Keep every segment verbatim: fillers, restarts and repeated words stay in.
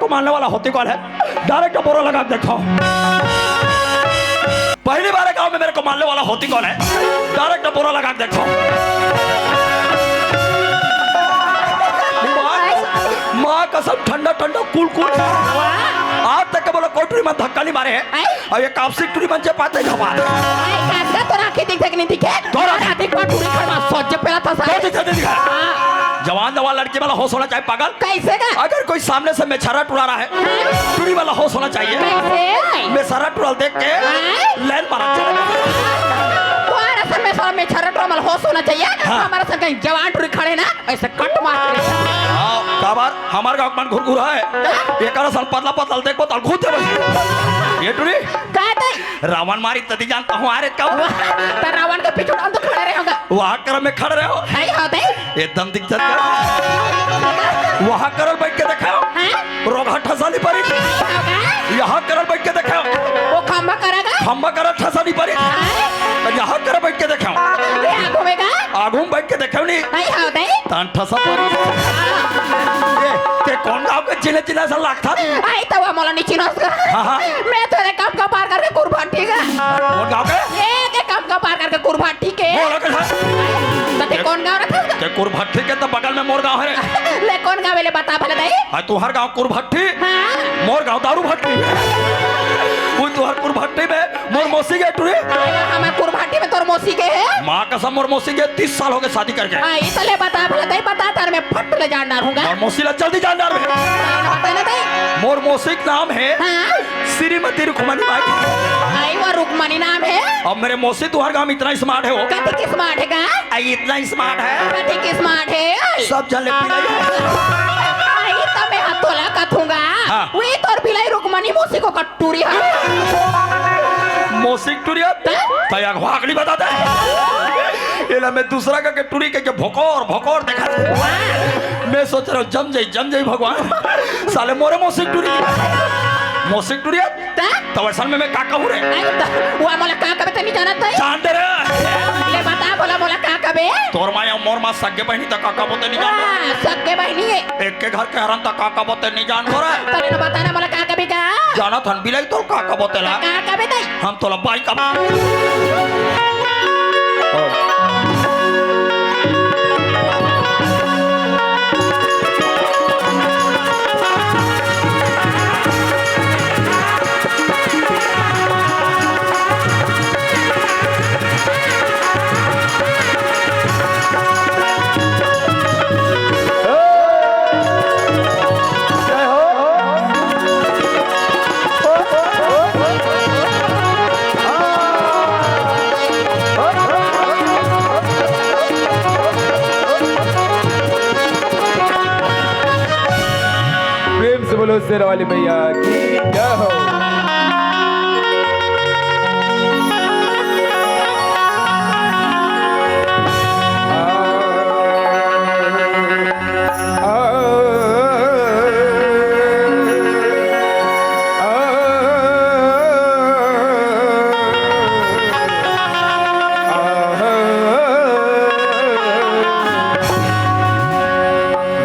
को मानने वाला होती कौन है? डायरेक्ट बोरा लगा के देखो। पहली बार गांव में मेरे को मानने वाला होती कौन है? डायरेक्ट बोरा लगा के देखो। माँ, माँ कसम, ठंडा ठंडा कूल कूल। आज तक के बोलो कोई टूरी मन धक्का नहीं मारे हैं। और ये कापसी टूरी मन जे पाते घबा। आई काका तोर आँखी दिख देख नहीं दिखे? तोर आँखी। आँखी पर टूरी खड़ा सोच जे पेला था तो साहब। दिखे, दिखे। हाँ। जवान जवान लड़की वाला होश होना चाहिए पागल। कैसे का? अगर कोई सामने से मेछारा टुरा रहा है, हाँ। टूरी वाला होश होना चाहिए। कैसे? मेछारा टुरा देख के हाँ। लाइन मारा चला। तुम्हारा सर में सारा मेछारा टुरा वाला होश होना चाहिए। हाँ। हमारा सर कहीं जवान टूरी खड़े ना, ऐसे कट मार के। हाँ, काबर? हमार गाँव के मन घुरघुरा है। हाँ। ये करा सन पतला पतला देख पतला घूर दे बस। ये टूरी का दे? रावण मारी तदी जान कहूँ आ रे कहूँ। त रावण के पीछू डाल तो खड़े रहे होगा। वहाँ कर में खड़े रहो। है हो दे। एकदम दिक्कत कर। वहाँ कर बैठ के देखाओ। हैं? रोगहा ठसानी परी। है होगा। यहाँ कर बैठ के देखाओ। वो खंबा करेगा। खंबा कर ठसानी परी। हैं? यहाँ कर बैठ के देखाओ। ये आगू में का? आगू में बैठ के देखाओ नहीं। है हो दे। तन ठसा परी। ए, ते कौन गाँव के चिन्ह चिन्ह सा लागथा? आई तो वो मोला नहीं चिन्हस का। हाँ, हाँ। मैं तो एक काम का पार करके कुर्बान ठीक है। कौन गाँव के? एक एक काम का पार करके कुर्बान ठीक है। बोलो के साथ। तो ते कौन गाँव रहा था? ते कुर्बान ठीक है तो बगल में मोर गाँव है रे। ले कौन गाँव है ले बता भला दाई। हाँ, तुहार गाँव कुर्बान ठीक। हाँ। मोर गाँव दारू भट्टी। वो तुहार कुर्बान ठीक है। मोर मौसी के टूरी। अरे, हमार कुरभाटी में तोर मौसी के है? माँ कसम, मोर मौसी के तीस साल हो गए शादी करके। हाँ, ये तो ले बता, भला तई बता, तार में फट ले जान डारूंगा। मोर मौसी ला जल्दी जान डार में। हाँ, बता ना तई। मोर मौसी के नाम है हाँ? श्रीमती रुक्मणी बाई। आई वो रुक्मणी नाम है? अब मेरे मौसी तुहार गाँव में इतना स्मार्ट है वो। कति की स्मार्ट है का? आई इतना स्मार्ट है। कति की स्मार्ट है? सब जन ले पी रही है। आई तो मैं हाथों ला कथूंगा। हाँ। वही तोर बिलाई रुक्मणी मौसी को कट टूरी हा। मौसी के टूरी हा? त? तय अगवा अगली बता दे। एला मैं दूसरा का के टूरी के, के भोकोर, भोकोर देखा। मैं सोच रहा हूँ, जम जाई, जम जाई भगवान। साले मोरे मौसी के टूरी। मौसी के टूरी हा? त? तो वैसन में मैं का कहूँ रे? आई त, वो मोला का कबे तनी जानत है? जान दे रे। ले बता, बोला मोला का कबे? तोर माँ या मोर माँ सगे बहनी तक का कबो ते नहीं जान। हाँ, सगे बहनी है। एक के घर के हरन त का कबो ते नहीं जान बोरे। तने न बताना मोला का कबे का? जाना थन बिलाई तोल का कबो तेला। का कबे तई? हम तोला बाई कबो। प्रेम से बोलो शेरा वाली मैया की जय हो।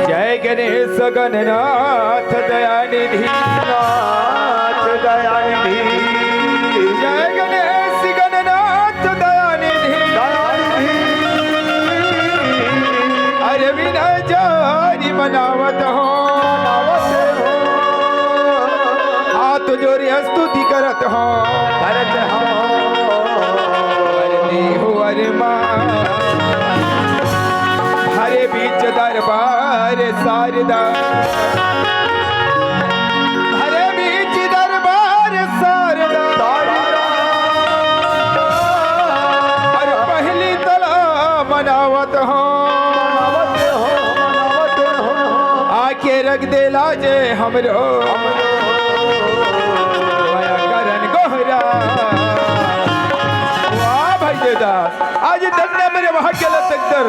जय गणेश गणनाथ दयानिधि। नाथ दयानिधि। जय गणेश गणनाथ दयानिधि। दयानिधि। अरे विनय जारी मनावत हो। मनावत हो। हाथ जोड़ी स्तुति करत हो। करत हो। अरे देहु अरे माँ। हरे बीच दरबार शारदा। हरे बीच दरबार शारदा। अरे पहली तला मनावत हो। आके रख दे लाजे हमरो। माया करन गोहरा। वाह भाई देवदास। आज धन्य मेरे भाग्य लतकदर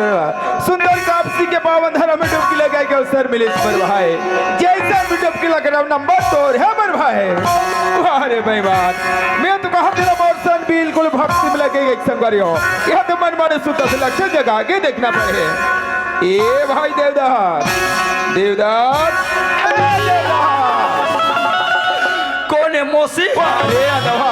सुंदर कापसी के पावन धरा में डुबकी लगाए के अवसर मिले पर भाई। जैसा भी डुबकी लग रहा नंबर तोर है पर भाई। वाह रे भाई वाह। मैं तो कहा तेरा मोरसन बिल्कुल भक्ति में लगे एक संगरियो। यह तो मन माने सुद्धा से लक्ष्य जगा के देखना पड़े। ए भाई देवदास, देवदास, ए देवदास। मौसी। अरे अदवा,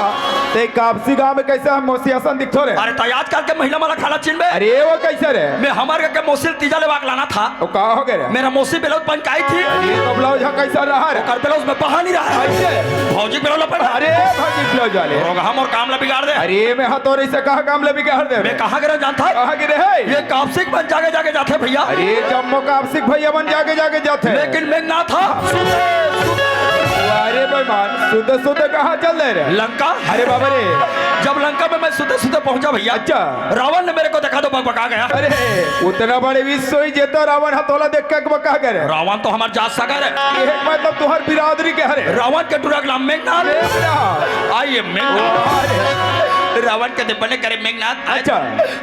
ते कापसी गांव में कैसे हम मौसी असन दिखथो रे? अरे त आजकल के महिला मन ला काला चिन्हबे। अरे वो कैसे रे? मैं हमर घर के मौसी ल तीजा लेवा के लाना था। वो का हो गए रे? मेरा मौसी ब्लाउज पहन के आई थी। अरे तो ब्लाउज हा कैसा रहा रे? ओकर ब्लाउज में पहा नहीं रहा है। कैसे? भौजी ब्लाउज ला पहन। अरे भौजी ब्लाउज वाले। रोगहा मोर काम ला बिगाड़ दे। अरे मैं हा तोर इसे कहा काम ला बिगाड़ दे? मैं कहाँ गिरा जानता? कहाँ गिरे है? ये कापसी के मन जागे जागे जाथे भैया। अरे जम्मो कापसी के भैया मन जागे जागे जाथे। लेकिन मेघनाथ हा सुते सुते। अरे बेईमान, सुते सुते कहाँ चल दे रे? लंका। अरे बाबा रे। जब लंका में मैं सुते सुते पहुंचा भैया, अच्छा। रावण ने मेरे को देखा तो बकबका गया। अरे उतना बड़े विश्व ही जेता रावण हा तोला देख के बकबका करे। रावण तो हमार जात सगा रे। ये मतलब तुहर बिरादरी के हरे। रावण के टूरा के नाम मेघनाथ। मेघनाथ। आइए मेघनाथ। रावण के दे बने करे मेघनाथ। अच्छा।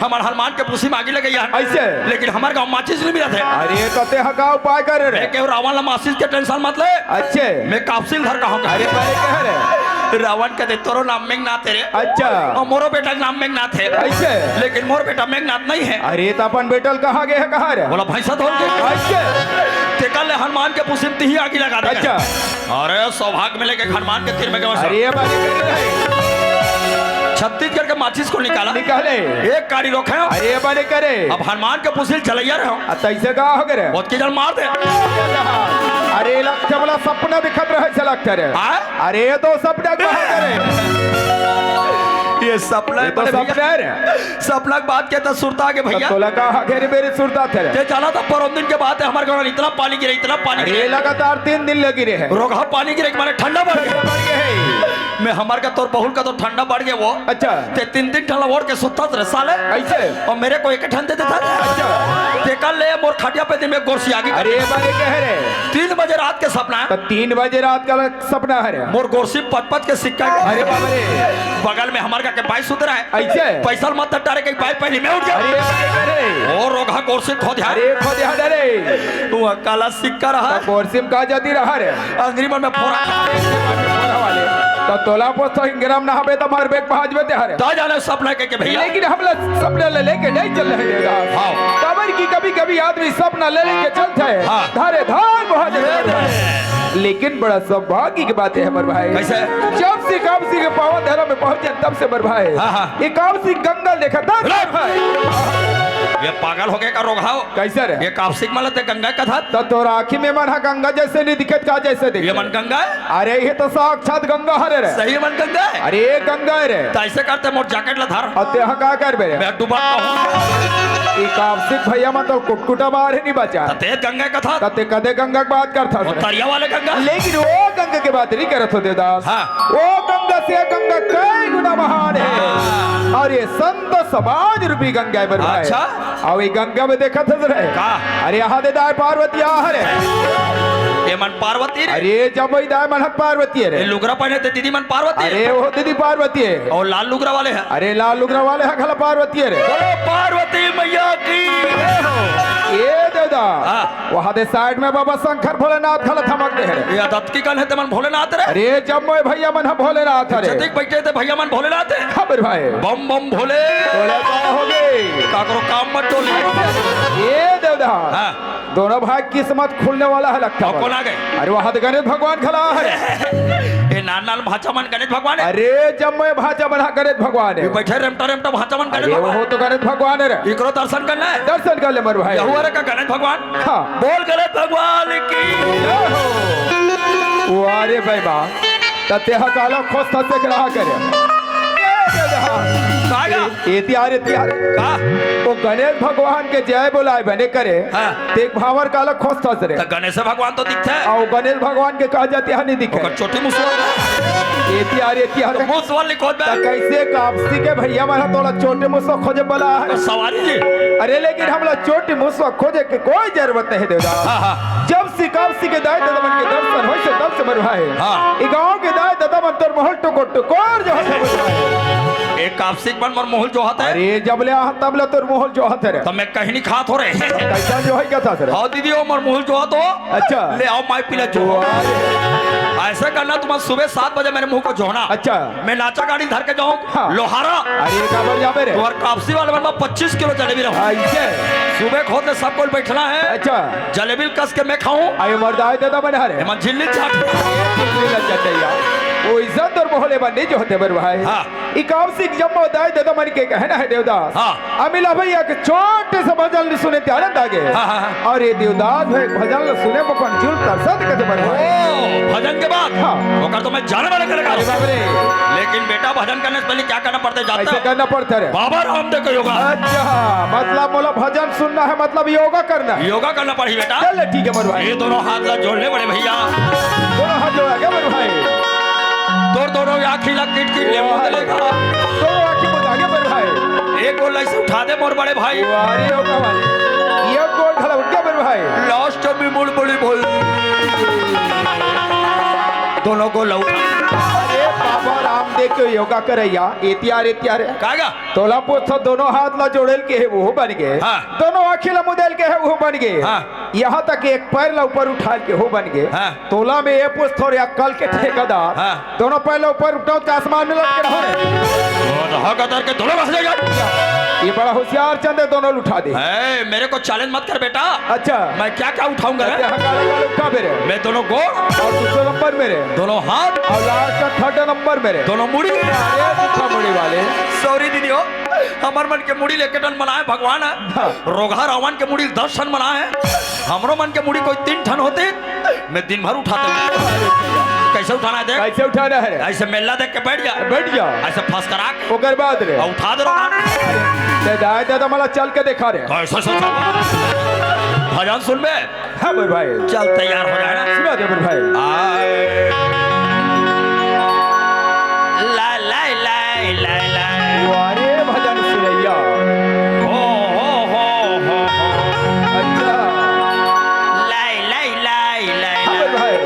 हमार हनुमान के पुसी में आगी लगे यार। ऐसे? लेकिन हमार गांव माचिस नहीं मिलत है। अरे तो ते हा का उपाय करे रे? मैं केहू रावण ला माचिस के टेंशन मत ले। अच्छे। मैं कापसी ल धर कहाँ का। अरे भाई कह रे? रावण के दे तोरो नाम मेघनाथ है रे। अच्छा। और मोरो बेटा के नाम मेघनाथ है। ऐसे? लेकिन मोर बेटा मेघनाथ नहीं है। अरे तो अपन बेटा ल कहाँ गए है, कहाँ रे? बोला भैंसा धोल के। ऐसे? तेकर ले हनुमान के पुसी में तिही आगी लगा दे। अच्छा। अरे सौभाग्य मिले के हनुमान के तीर में गए। अरे बात कर रहे। छत्तीसगढ़ के माचिस को निकाला। निकाले। एक गाड़ी रोके हो। अरे बने करे। अब हनुमान के पुसी ल जलैया रहे हो। आ, तैसे का हो गए रे? बहुत की जल मार दे। अरे लग जबला सपना दिखत रहे से लगते रे। हाँ? अरे ये तो सपना का हो गए रे। ये सपना ये है तो बड़े भैया। सपना है रे। सपना के बात के तो सुरता के भैया। तोला का घेरी बेरी सुरता थे रे। ते जाना था परम दिन के बात है, हमारे घर में इतना पानी गिरे, इतना पानी अरे गिरे। लगातार तीन दिन लगी रहे। रोगहा पानी गिरे के मारे ठंडा बढ़ गया। बढ़ गया है। मैं हमार का तोर बहुल का तो ठंडा बढ़ गया वो। अच्छा। ते तीन दिन ठंडा ओढ़ के सुत्ता रे साले। ऐसे? और मेरे को एक ठंडे देता था। अच्छा। ते कल ले मोर खटिया पे दिन में गोरसी आगी। अरे बारे कह रे। तीन बजे रात के सपना है। तो तीन बजे रात का सपना है रे। मोर गोरसी पत पत के सिक्का। अरे बाप रे। बगल में हमार का के बाई सुत रहा है। ऐसे? पैसा मत डारे के बाई पहली मैं उठ गया। अरे बाप रे। और रोगहा गोरसी खो दिया। अरे खो दिया रे। तू काला सिक्का रहा। तो गोरसी में का जाती रहा रे? अंगरी मन में फोरा। फोरा वाले। तो तोला पोस तो इंगरम ना हबे तो मार बेग पहुंच बेते हरे। ता जाने सपना के, के भैया। लेकिन हमला सपना ले लेके नहीं चल रहे देवदास। हाँ। काबर की कभी-कभी आदमी सपना ले लेके चलता है। हाँ। धारे धार पहुंच जाता है। लेकिन बड़ा सौभाग्य की बात है हमारे भाई। कैसे? जब से कापसी के पावन धरा में पहुंचे तब से हमारे भाई। हाँ, हाँ। ये कापसी गंगा देखा था बिल्कुल। भाई। ये पागल हो गए का रोगहा हो। कैसे रे? ये कापसी के मतलब ते गंगा का था। तो तोर आँखी में मन हा गंगा जैसे नहीं दिखत का जैसे दिखत? ये मन गंगा है? अरे ये तो साक्षात गंगा हरे रे। सही मन गंगा है? अरे ये गंगा है रे। तो ऐसे करते मोर जैकेट ला धर। और ते हा का करबे रे? मैं डूबा कहूँ। ई कापसी के भैया मन तो कुटकुटा बाहर ही नहीं बचा। तो ते गंगा का था? तो ते कदे गंगा की बात करता वो रे? तरिया वाले गंगा? लेकिन वो गंगा की बात नहीं करत हो देवदास। हाँ। वो गंगा से गंगा कई गुना महान है। हाँ। और ये संत समाज रूपी गंगा है मेरे भाई। अच्छा। अउ ए गंगा में देखत हस रे? का? अरे, यहाँ दे दाय पार्वती आ रे। ये मन पार्वती रे? अरे, जम्मो दाय मन ह पार्वती हे रे। ये लुगरा पहने ते दीदी मन पार्वती हे? अरे, वो दीदी पार्वती हे। अउ लाल लुगरा वाले ह? अरे, लाल लुगरा वाले ह घला पार्वती हे रे। बोलो पार्वती मैया की। ए दादा, हाँ। वहाँ दे साइड में बाबा शंकर भोलेनाथ घला धमक दे हे रे। ये अदत की कन हे ते मन भोलेनाथ रे? अरे, जम्मो भैया मन ह भोलेनाथ हे रे। जतिक बैठे ते भैया मन भोलेनाथ हे। खबर भाई। बम बम भोले। भोले का हो गए? काकरो काम मत टोले। ए देवदा। हाँ। दोनों भाई किस्मत खुलने वाला है लगता है। कौन आ गए? अरे वहाँ तो गणेश भगवान खड़ा है। ए नान नान भाचा मन गणेश भगवान हे? अरे जम्मो भाचा मन हा गणेश भगवान हे। ये बैठे रेमटा रेमटा भाचा मन गणेश अरे भगवान। वो तो गणेश भगवान हे रे। इकरो दर्शन करना हे? दर्शन कर ले मर भाई। यहू अरे का गणेश भगवान? हाँ। बोल गणेश भगवान की। जय हो। वाह रे भाई वाह। त तेहा काला खोस्ता से ग्रह करे। का गा? ए तिहार, ए तिहार। का? वो गणेश भगवान के जय बोलाय बने करे। हाँ। ते भांवर काला खोस्ता से रे। त गणेश भगवान तो दिखथे। अउ गणेश भगवान के कहा जाती है नहीं दिखे। ओकर चोटी मुसवा। ए तिहार, ए तिहार। तो मुसवा लिखोत बे। त कैसे कापसी के भैया मन ह तोला चोटी मुसवा खोजे बला हे? तो सवारी जी। अरे लेकिन हमला चोटी मुसवा खोजे के कोई जरूरत नहीं देवदा। हाँ, हाँ। जब से कापसी के दाई ददा मन के दर्शन होइस हे, तब से मर भाई। हाँ। ए गांव के दाई ददा मन तोर मोहल टुकुर टुकुर जोहत हे मर भाई। ए कापसी के मन मोर मोहल जोहत हे। अरे, जब ले आहा, तब ले तोर मोहल जोहत हे रे। त मैं कहीं नहीं खात हो रे। कैसा जो है, क्या था सर? हाँ दीदी, ओ मोर मोहल जोहत हो। अच्छा। ले आओ, माई पीला जो। वाह। ऐसा करना, तुम सुबह सात बजे मेरे मुंह को जोहना। अच्छा। मैं नाचा गाड़ी धर के जाऊँ। हाँ। लोहारा। अरे, का बढ़िया मेरे। तुम्हारे कापसी वाले मन में पच्चीस किलो जलेबी रहूँ। ऐसे। सुबह खोद ले सबको बैठना हे। अच्छा। जलेबी कस के मैं खाऊँ। अरे मर्दा, आए दादा बना रे। एमन झिल्ली चाट। झिल्ली लग जाते यार। वो इज्जत पंडित जी होते बर भाई। हाँ। ई कामसिक जम्मो दाई ददा मन के कहना है देवदास। हाँ। अमिला भैया के छोटे से भजन ल सुने ते आनंद आ गे। हाँ, हाँ, हाँ। अउ ये देवदास भाई भजन ल सुने म अपन जुल तरसत कथे बर भाई। ओ, भजन के बाद? हाँ। ओकर तो मैं जाने वाले करेगा। अरे बाप रे। लेकिन बेटा, भजन करने से पहले क्या करना पड़ता है जानता कैसे है? करना पड़ता है रे? बाबा रामदेव का योगा। अच्छा, मतलब मोला भजन सुनना है, मतलब योगा करना है। योगा करना पड़ी बेटा। चल ठीक है मोर भाई। ये दोनों हाथ ला जोड़ ले बड़े भैया। दोनों हाथ जोड़ा क्या मोर भाई? तोर दोनों आँखी ला किट किट ले मुंह वाह। लेगा। दोनों आँखी मुंह आगे मोर भाई। एक गोड़ ऐसे उठा दे मोर बड़े भाई। वाह रे, योगा वाले। ये गोड़ खड़ा उठ गया मोर भाई। लास्ट में मुड़ बड़ी भाई। दोनों गोड़ ला उठा। अरे बाबा रामदेव के योगा करैया, एतिया रे, एतिया रे। कागा? तोला पूछो, दोनों हाथ ला जोड़ेल के हे, वो बन गे। हाँ। दोनों आँखी ला मुदेल के हे, वो बन गे। हाँ। यहाँ तक एक पैर ला ऊपर उठाल के हो बन गे। हाँ। तोला में ये पूछ थोड़े अक्कल के ठेकेदार। हाँ। दोनों पैर ला ऊपर उठाओ तो आसमान में लटके रहो रे। वो तो हक अतर के दोनों बस जाएगा। ये बड़ा होशियार चंद है, दोनों उठा दे। ए, मेरे को चैलेंज मत कर बेटा। अच्छा। मैं क्या क्या उठाऊंगा रे? अच्छा, हाँ, काले काले उठा मेरे। मैं दोनों गोड़ और दूसरे नंबर मेरे। दोनों हाथ और लास्ट का थर्ड नंबर मेरे। दोनों मुड़ी। अरे, दूसरा मुड़ी वाले। सॉरी दीदी हो, हमर मन के मुड़ी लेके टन बनाए भगवान है। हाँ। रोगहा रावण के मुड़ी दस ठन बनाए है। हमरो मन के मुड़ी कोई तीन ठन होते, मैं दिन भर उठाते। कैसे उठाना है देख? कैसे उठाना है रे? ऐसे मेला देख के बैठ जा। बैठ जा। ऐसे फसकरा के। ओकर बाद रे। और उठा दे रोगहा। ते दाए दादा मला चल के देखा रे। कैसे से चल? भजन सुन बे। हाँ मोर भाई। चल तैयार हो जाए ना। सुना दे मोर भाई। आए। ला, ला, ला, ला, ला। वारे भजन सुनैया। हो, हो, हो, हो, हो। अच्छा। ला, ला, ला, ला, हाँ ला। मोर भाई।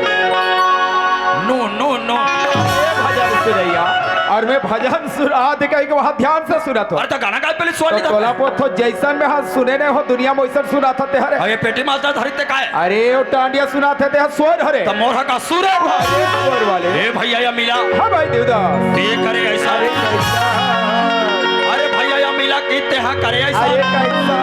नो, नो, नो। ये भजन सुनैया। और मैं भजन सुना दे कहीं के वहाँ ध्यान से सुनत हो। अरे तो गाना गाए पहले सुन तो ली तो। तोला पोथो जैसन में हाथ सुने नहीं हो दुनिया में वैसन सुनात हे ते हरे। अरे पेटी मास्टर धरी ते काय? अरे वो टांडिया सुनात हे ते हा स्वर हरे। त मोर हा का सुर हे? अरे स्वर वाले। हे भैया या मिला। हाँ भाई देवदास। ते करे ऐसा। अरे कैसा? अरे भैया या मिला कि ते हा करे ऐसा। अरे कैसा?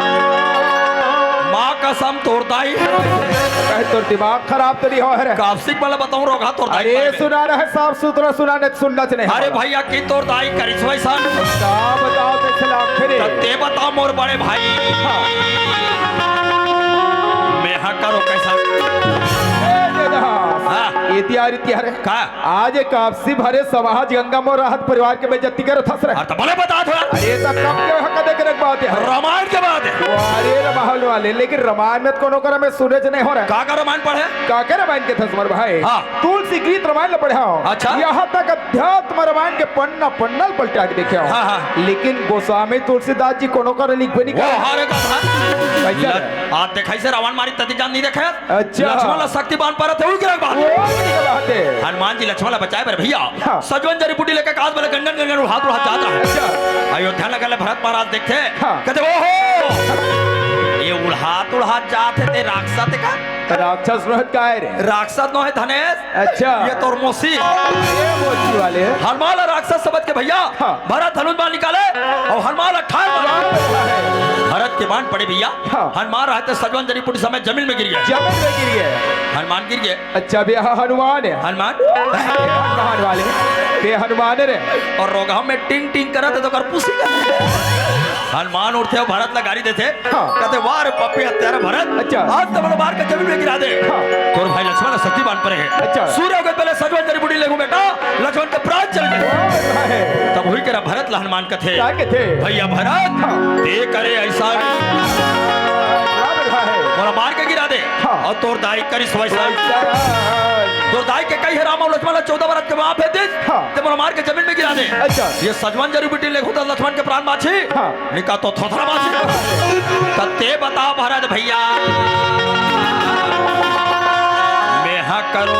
माँ कसम तोर दाई। कहे तोर दिमाग खराब तो नहीं हो हरे? कापसिक वाला बताऊं रोगहा तोर दाई अरे बारे में। सुना रहे साफ सुथरा सुना नहीं सुनना चाहिए अरे हमारा। भैया कि तोर दाई करिस वैसा। का बताओ ते सलाम फिरे। त ते बता मोर बड़े भाई। हाँ। मैं हा करो कैसा। ए, दे दे, हाँ। हाँ। ये तैयारी तैयार है। का? आज एक आपसी भरे समाज गंगा मोर राहत परिवार के बेइज्जती करत हस रे। अरे त भले बता दो यार। अरे त कब के हक देख रख बात है। रामायण के बात है। अरे रामायण वाले, लेकिन रामायण में तो कोनो करा में सूरज नहीं हो रहा है। का का रामायण पढ़े? का के रामायण के थस मोर भाई? हाँ। तुलसी गीत रामायण ल पढ़े हो। अच्छा। यहाँ तक अध्यात्म रामायण के पन्ना पन्ना ल पलटा के देखे हो। हाँ, हाँ। लेकिन गोस्वामी तुलसीदास जी कोनो कर लिखबे नहीं वो करे। हारे का था। कैसे? ल-, आप देखाई से रावण मारी तती जान नहीं देखे? अच्छा। लक्ष्मण ला शक्ति बाण परत हे, उही के बात। वो की बात है। हनुमान जी लक्ष्मण ला बचाए बर भैया। हाँ। सजवन जड़ी बूटी लेके काज वाले गंगन गंगन उड़ात उड़ात जात हे। अच्छा। अयोध्या नगर ले भरत महाराज देखथे। हाँ। कहथे, "ओहो! ये उड़ात उड़ात जात हे ते राक्षस हे का?" राक्षस रहत का है रे? राक्षस नो है धनेश। अच्छा। ये तोर मौसी। ये मौसी वाले। हनुमान ला राक्षस समझ के भैया, हाँ। भरत हनुमान निकाले अउ हनुमान ला ठार मारे। वाह, वाह। भरत के बाण पड़े भैया। हाँ। हनुमान रहते सजवन जड़ी बूटी समेत जमीन में गिर गए। जमीन में गिर गए। हनुमान गिर गए। अच्छा, बे हा हनुमान हे। हनुमान? हनुमान वाले। बे हनुमान रे। अउ रोगहा में टिंग टिंग करत हे त ओकर पूसी का। हनुमान उठथे अउ भरत ला गारी देथे। हाँ। कहथे, "वाह रे पापी हत्यारा भरत। अच्छा। आज तो मोला मार के जमीन में गिरा दे।" हाँ। तोर भाई लक्ष्मण ला शक्ति बाण परे हे। अच्छा। सूर्य के पहले सजवन जड़ी बूटी लेगू बेटा, लक्ष्मण के प्राण चल गए। वाह रे भाई। तब उही करा भरत ला हनुमान कथे। का कथे? भैया भरत, हाँ। ते करे ऐसा। वाह रे भाई। मोला मार के गिरा दे। हाँ। अउ तोर दाई करिस वैसा। वैसा। तोर दाई के कही हे राम अउ लक्ष्मण ला चौदह बरस के वहाँ भेज दिस। हाँ। ते मोला मार के जमीन में गिरा दे। अच्छा। ये सजवन जड़ी बूटी लेगू त लक्ष्मण के प्राण बाँचही। हाँ। निका तो थोथरा बाँचही। त ते बता भरत भैया। मैं हा करो।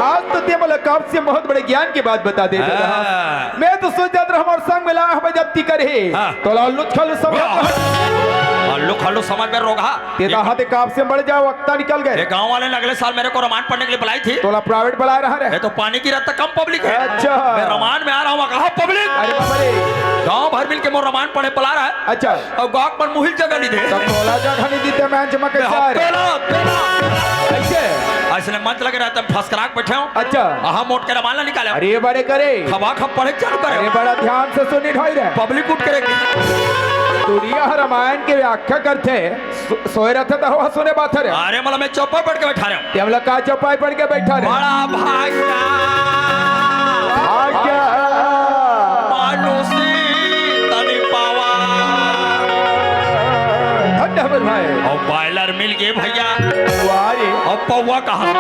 आज तो ते मोला कापसे बहुत बड़े ज्ञान की बात बता दे हाँ। मैं तो सोच जात रहा हमारे संग मिला हम जब ती करे। हाँ। तो ला लुच खा लुच समझ वाह। हाँ, लुच खा लुच समझ में रोगहा। ते तो हाथे कापसे बढ़ जाओ, वक्ता निकल गए। ये गांव वाले ने अगले साल मेरे को रामायण पढ़ने के लिए बुलाई थी। तोला प्राइवेट बुला रहा रे। ये तो पानी की रात तक कम पब्लिक है। अच्छा। मैं रामायण में आ रहा हूँ, कहाँ पब्लिक? अरे बाबा रे। गांव भर मिल के मोर रामायण पढ़े बुला रहा है। अच्छा। अउ गांव पर मुहिल जगह नहीं दे। तब तोला जगह नहीं दीते, मैं जमा के मैं सारे। पेला, पेला। कैसे? अइसने मंच लगे रहते, हम फसकराक बैठे हों। अच्छा। अहा मोट के रमायन ला निकाले। अरे बड़े करे। खबा खब पढ़े चालू करे। अरे बड़ा ध्यान से सुनी ढोई रे। पब्लिक उठ के रे। दुनिया ह रमायन के व्याख्या करथे, सो-, सोए रहथे त हवा सुने बात रे। अरे मला मैं चौपाई पढ़ के बैठा रहे। ते हमला का चौपाई पढ़ के बैठा रे? बड़ा भाग्या। भाग्या। मानुसी तनी पावा। धन्य हमर भाई। अउ बॉयलर मिल गे भैया। वाह रे। अब पौवा कहाँ?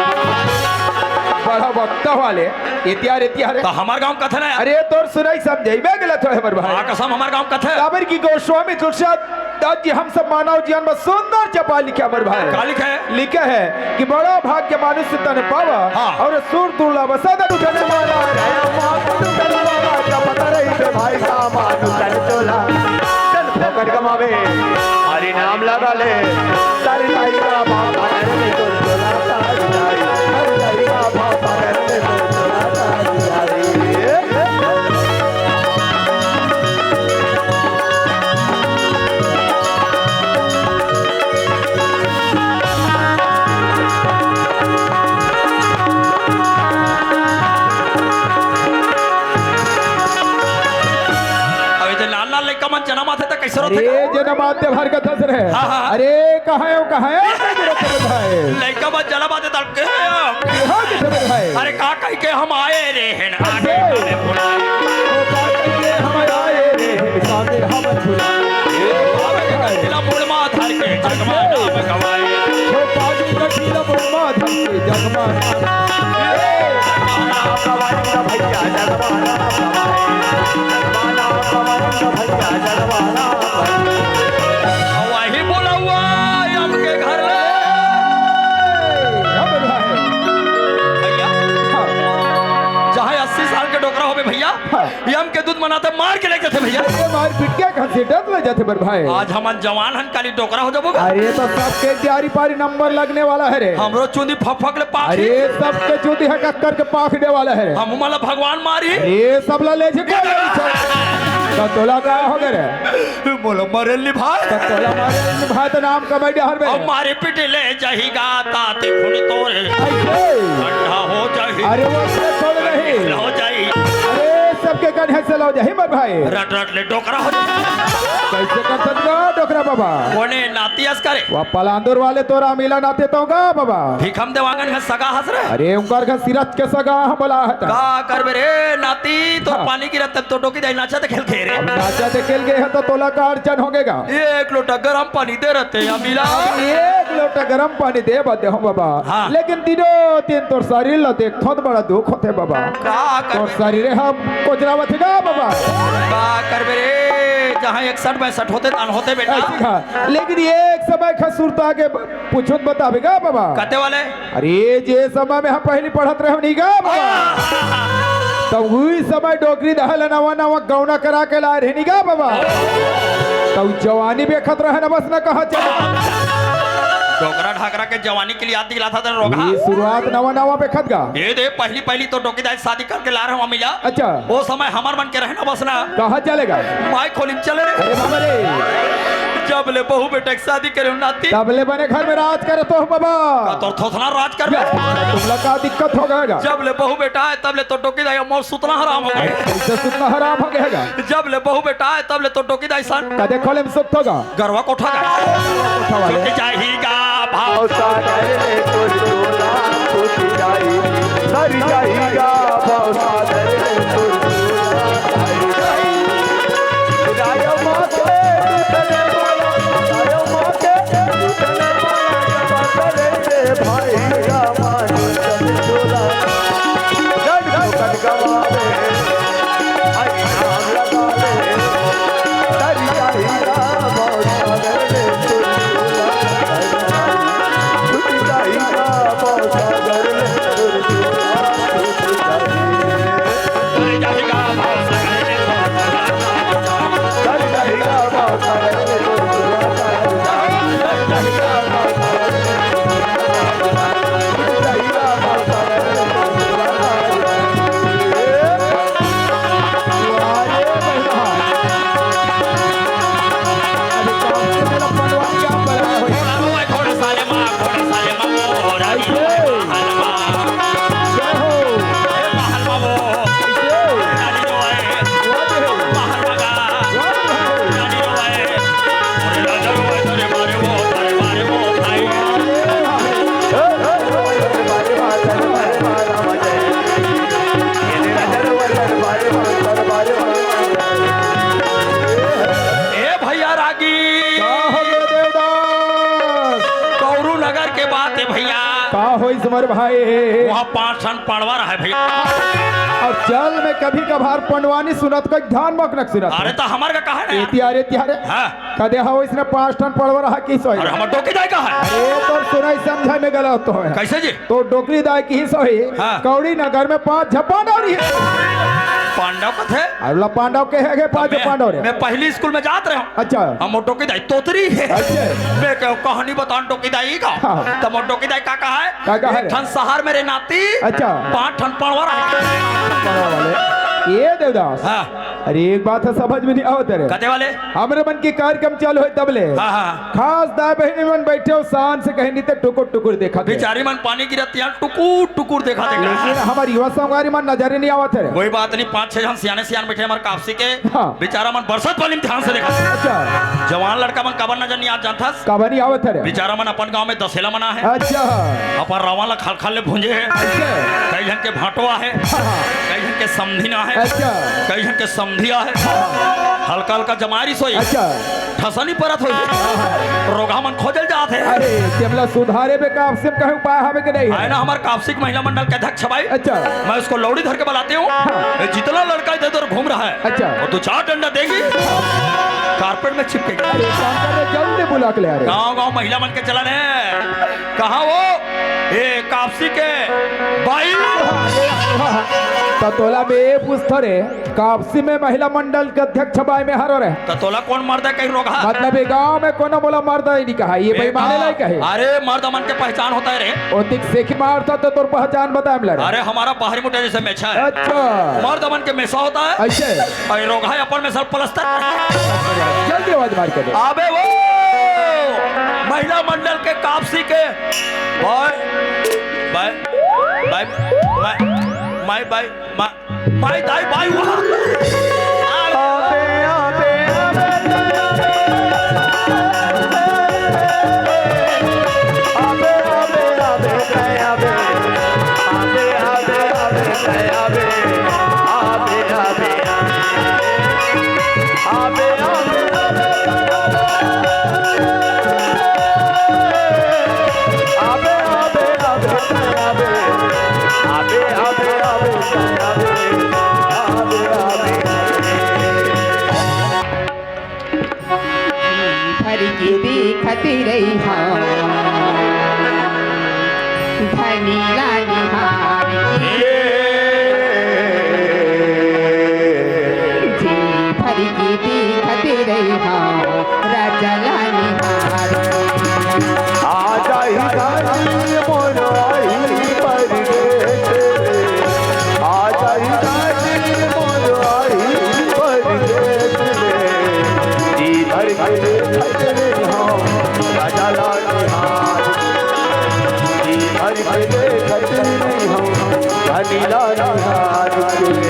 बड़ा वक्ता वाले। एतिया रे, एतिया रे। त हमर गाँव कथे ना यार। अरे तोर सुनई समझई में गलत होय हमर भाई। हाँ, कसम हमर गाँव कथे। काबर कि गोस्वामी तुलसीदास दास जी हम सब मानव जीवन में सुंदर चौपाई लिखे हमर भाई। का लिखे? लिखे हे कि बड़ा भाग्य मानुष तन पावा हाँ। अउ सुर दुर्लभ सदा टूटने वाला। पता रही थे भाई का मानुष तन चोला। चल फोकट कमावे, हरि नाम लगा ले। तारी तारी का बाप, तारी तारी का बाप, तारी तारी का बाप। अबे तो नान नान लइका मन जनम आथे त कइसे रोथे? अरे जनम आथे भर कथस रे। हाँ, हाँ। अरे कहाँ हे, कहाँ हे? लइका मन जनम आथे त के? हाँ, किथे भाई? अरे का कहि के हम आए रे हेन आगे अरे। काले बुलाए। ओ का कहि के हम आए रे हेन आगे हम बुलाए। ए, बाबे के गठिला मुड़ मा धर के जगमा नाम गवाए। ओ बाबे के गठिला मुड़ मा धर के जगमा नाम। ए, जगमा नाम गवाए ना भैया, जगमा नाम गवाए। जगमा नाम गवाए ना भैया, जगमा नाम गवाए। वही बोला हुआ आम के घर ले। अब भाई। भैया, हाँ। चाहे अस्सी साल के डोकरा होबे भैया, हाँ। ये आम के दूध मनाते मार के ले जाथे भैया। ये मार पीट के घसीटत ले जाथे बर भाई। आज हमन जवान हन, काली डोकरा हो जाबो गा। अरे तो सबके क्यारी पारी नंबर लगने वाला हे रे। हमरो चुंदी फफक ले पाखी। अरे सबके चुंदी ह कक्कर के पाखने वाला हे रे। हम मला भगवान मारी। अरे सबला ले जी के तो तोला का हो गे रे? मोला मरेल निभाए। त तोला मारे निभाए त नाम कमाई डहर बे। अउ मारे पीटे ले जाही गा, ताते खून तोरे अइसे। ठंडा हो जाही। अरे वो से थोड़े नहीं। हो जाही। अरे सबके कन्हे से लो जाही मर भाई। रट रट ले डोकरा हो जाही। कइसे कर सकत डोकरा बाबा? कोने नाती अस करे? वा पलांदुर वाले तोरा मिला नाते तो गा बाबा। भिखम देवांगन घर सगा हस रे। अरे उनकर घर सिरत के सगा हम बोला हता। का करबे रे नाती, तो हाँ। पानी गिरत तो डोकी दाई नाचा देखे ल गे रे। अब नाचा देखे ल गे हे तो तोला का अड़चन हो गे गा? एक लोटा गरम पानी दे रहते हैं अमीला। एक लोटा गरम पानी दे बदे हो बाबा। हाँ। लेकिन दिनों दिन तोर शरीर ला देखथों त बड़ा दुख होथे बाबा। का तोर करबे? शरीर हम कोजरावत हे गा बाबा। का करबे रे, जहाँ इकसठ बासठ होथे तहाँ होथे बेटा। ऐसी का, लेकिन एक समय खसुरता के पूछत बताबे गा बाबा। कते वाले? अरे जे समय में हम पहली पढ़त रहे नहीं गा बाबा, तब उही समय डोकरी दहल नवा नवा गौना करा के लाए रहे नहीं गा बाबा, तब जवानी बेखत रहे न बस न कहा चला। डोकरा ढाकरा के जवानी के लिए याद दिलाथा तेरे रोगहा। ये शुरुआत नवा नवा बेखत गा। ये दे पहली पहली तो डोकी दाई शादी करके ला रहे हो मिला। अच्छा। वो समय हमर मन के रहे न बस न। कहाँ चलेगा? माई खोली में चले रे। अरे बाबा रे। जब ले बहू बेटा के शादी करे हो नाती। तब ले बने घर में राज करे तो हो बाबा। का तोर थोथना राज करबे? तुमला का दिक्कत हो गा? जब ले बहू बेटा हे, तब ले तो डोकी दाई मोर सुतना हराम हो गे। कइसे सुतना हराम हो गे गा? जब ले बहू बेटा हे, तब ले तो डोकी दाई सन। कदे खोले में सुत हो गा? गरवा कोठा गा। कोठा वाले। छूट जाही गा भाव। भाव सागर ले तो चोला छूट जाही। सर जाही गा भाव सागर ले तो चोला सर जाही। राय माँ के दूसरे वाला, राय माँ के दूसरे वाला, जब करे से भाई का मान चल चोला। जन को कन गवावे, आई नाम लगावे। सर जाही गा भाव सागर ले तो चोला सर जाही। छूट जाही गा भाव सागर ले तो चोला छूट जाही। का होइस मोर भाई? वहाँ पाँच ठन पंडवा रहय भैया। अउ चल, मैं कभी कभार पंडवानी सुनत, कोई ध्यान मत रख सुनत। अरे त हमर का कहे ना? ए तिहारे, तिहारे। हाँ। कदे हा ओइसने पाँच ठन पंडवा रहय किहिस होही। अरे हमर डोकी दाई का हे? अरे तोर सुनई समझई में गलत होय। कइसे जी? तोर डोकरी दाई किहिस होही। हाँ। कौड़ी नगर में पाँच झन पंडवा रहिस। पंडवा कथे? अरे ला पंडवा कहे गे, पाँच झन पंडवा रहिस। मैं पहिली स्कूल में जात रहेंव। अच्छा। हम मोर डोकी दाई तोतरी हे। अच्छा। मैं कहेंव कहानी बतान डोकी दाई का। हाँ। त मोर डोकी दाई का कहे? का कहे? एक ठन सहर में रे नाती। अच्छा। पाँच ठन पंडवा रहय। पंडवा वाले। ए देवदास। हाँ। अरे एक बात ह समझ में नइ आवत हे रे। कते वाले? हमरे मन के कार्यक्रम चालू होय तब ले। हाँ, हाँ। खास दाई बहिनी मन बइठे हो, शान से कहीं नइ ते टुकुर टुकुर देखत हे। बिचारी मन पानी गिरत हे, टुकुर टुकुर देखत हे। लेकिन हमर युवा संगवारी मन नजर नइ आवत हे रे। कोई बात नहीं, पाँच छह झन सियाने सियान बइठे हमर कापसी के। हाँ। बिचारा मन बरसत पानी में ध्यान से देखत हे। अच्छा। जवान लड़का मन काबर नजर नइ आवत हे जानथस? काबर नइ आवत हे रे? बिचारा मन अपन गांव में दसेला मनाय हे। अच्छा। अपन रावण ला खल खल ले भूंजे हे। अच्छा। कई झन के भांटो आहे। हाँ। कई झन के समधी ना हे। अच्छा। कई झन के समधी आहे। हल्का हल्का जमारी सोई। अच्छा। ठसनी परत होई। रोगहा मन खोजल जात हे। अरे, तेमला सुधारे बर कापसी में कहीं उपाय हवे के नहीं हे? आय ना हमर कापसी के महिला मंडल के अध्यक्ष बाई। अच्छा। मैं उसको लौड़ी धर के बुलाती हूँ। हाँ। ये जितना लड़का इधर उधर घूम रहा है, अच्छा। वो दो चार डंडा देंगी, कारपेट में चिपकेगी। अरे, काम कर रे, जल्दी बुला के ले आ रे। गाँव गाँव महिला मन के चलन हे। कहाँ वो? ए, कापसी के बाई। त तोला मैं ये पूछत हों रे, कापसी में महिला मंडल के अध्यक्ष बाई मैं हरों रे। त तोला कोन मर्द हे कहीं रोगहा? मतलब ये गांव में कोनो मोला मर्द ही नइ कहा, ये बेईमाने ला ही कहे। अरे मर्द मन के पहचान होथे रे। ओतिक सेखी मारथस त तोर पहचान बताय मला रे। अरे हमारा बाहरी मुठिया जइसे मेछा हे। अच्छा। मर्द मन के मेछा होथे। अइसे? अरे रोगहा अपन मेछा ल पलस्तर। जल्दी आवाज मार के दे। अबे वो महिला मंडल के कापसी के बाई, बाई, बाई, माई, माई, बाई, माई, माई, दाई, बाई, वाह। अबे, अबे, अबे। भर के देखत रहिहा, धनी ला निहार के। जी भर के देखत रहिहा, राजा ला निहार के। आ जाही रानी मोर आही परदेस ले, आ जाही रानी मोर आही परदेस ले। जी भर के देखत रहिहा, राजा ला निहार। जी भर के देखत रहिहा, धनी ला निहार के।